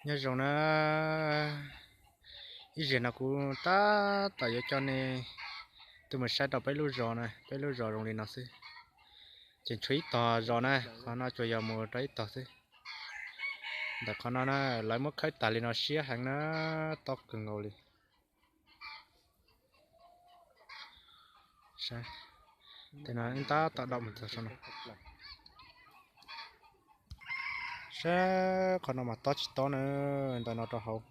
Nyob zoo na, ib zaug no kuv tab tom yuav coj nej tuaj mus saib rau peb lub zos na, peb lub zos zoo li no xwb. Ces tshuav ib tog zos na, qhov no tsuas yog mus rau ib tog xwb. Ntawm qhov no na, lawv muab khawb tas li no siab heev na, tob kawg nkaus li. Saib, tab tom dau mus txog saum no. Saib qhov no mas tob tsis tob na, ntawm no rau hauv.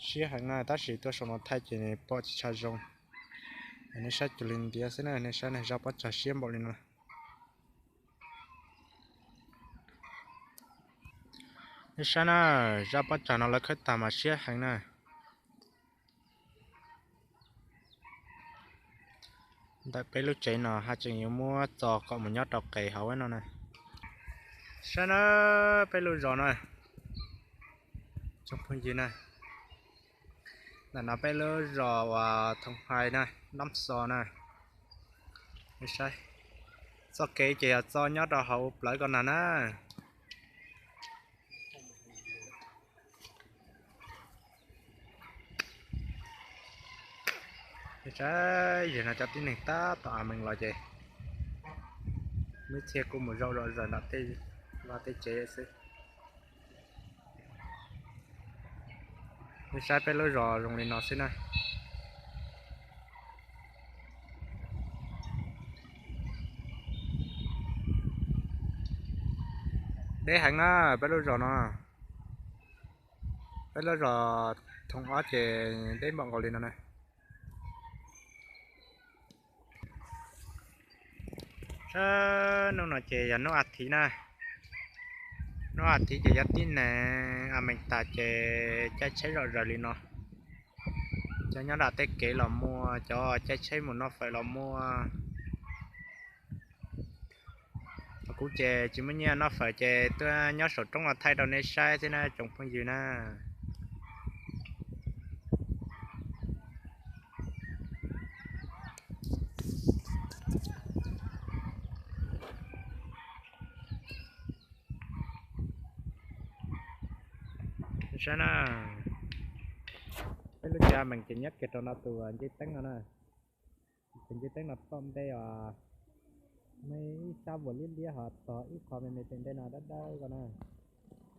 Siab heev na, tab sis tuaj saum no thaij ces pom tsis tshua zoo. Nej saib cuag li ntiav xwb na, nej saib na, zaj pob tsag siab npaum li no. Nej saib na, zaj pob tsag no lawv khawb tag mas siab heev na. Ntawm peb lub tsev no haj tseem yuav muab txo kom mus nyob rau qes hauv no na. Saib na, peb lub zos na, tsoom phooj ywg na, ntawm no peb lub zos uas Thoo Hais na, Nab Xos na. Saib, txoj kev ces yog txo nyob rau hauv plawv ko na na. Saib, zaum no cov tib neeg tab tom a mees los ces muaj txhia kuj mus zaum zom zaws nram tej vaj tej tsev xwb. Nej saib peb lub zos zoo li no xwb na. Deb heev na, peb lub zos no, peb lub zos Thoo Ob ces deb npaum nkaus li no na. Saib, hnub no ces yog hnub a thiv na. Hnub a thiv ces cov tib neeg a mees tas ces caij tsheb zom zaws li no. Cov nyob nram tej kev los muaj, cov caij tsheb mus noj fawm los muaj. Kuv ces tsis muaj nyiaj noj fawm ces tuaj nyob saum roob los thaij rau nej saib xwb na tsoom phooj ywg na. Saib na, peb lub tsev a mees ces nyob kiag rau no tus ncej teeb no na. Tus ncej teeb no tom ntej os, muaj ib sab vuas liab liab ho tog ib qho me me tim ntej no dawb dawb ko na.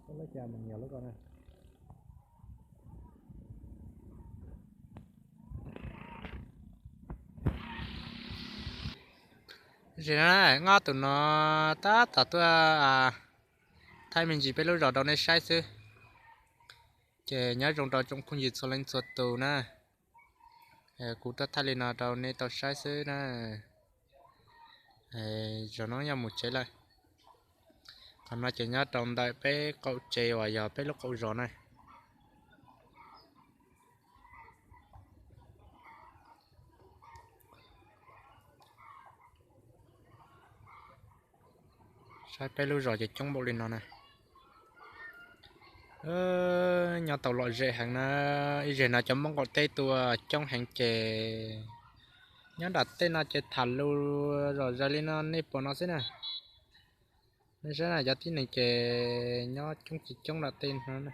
Peb lub tsev a mees yog lub ko na. Tam sim no, ob tug no tab tom tuaj thaij me ntsis peb lub zos rau nej saib xwb. Ces nyob zoo rau tsoom phooj ywg txhua leej txhua tus na. Kuv tuaj thaij li no rau nej tau saib xwb na. Zaum no yuav mus tsev lawm. Qhov no ces nyob rau ntawm peb qaum tsev uas yog peb lub qaum zos na. Saib peb lub zos ces coob npaum li no na. Nyob tau lom zem heev na. Ib zaug no cov Hmoob qaum teb tuaj coob heev ces nyob nram tej no ces tham lus zom zaws li no nej pom no xwb na. Nej saib na, cov tib neeg ces nyob coob tsis coob nram tej no.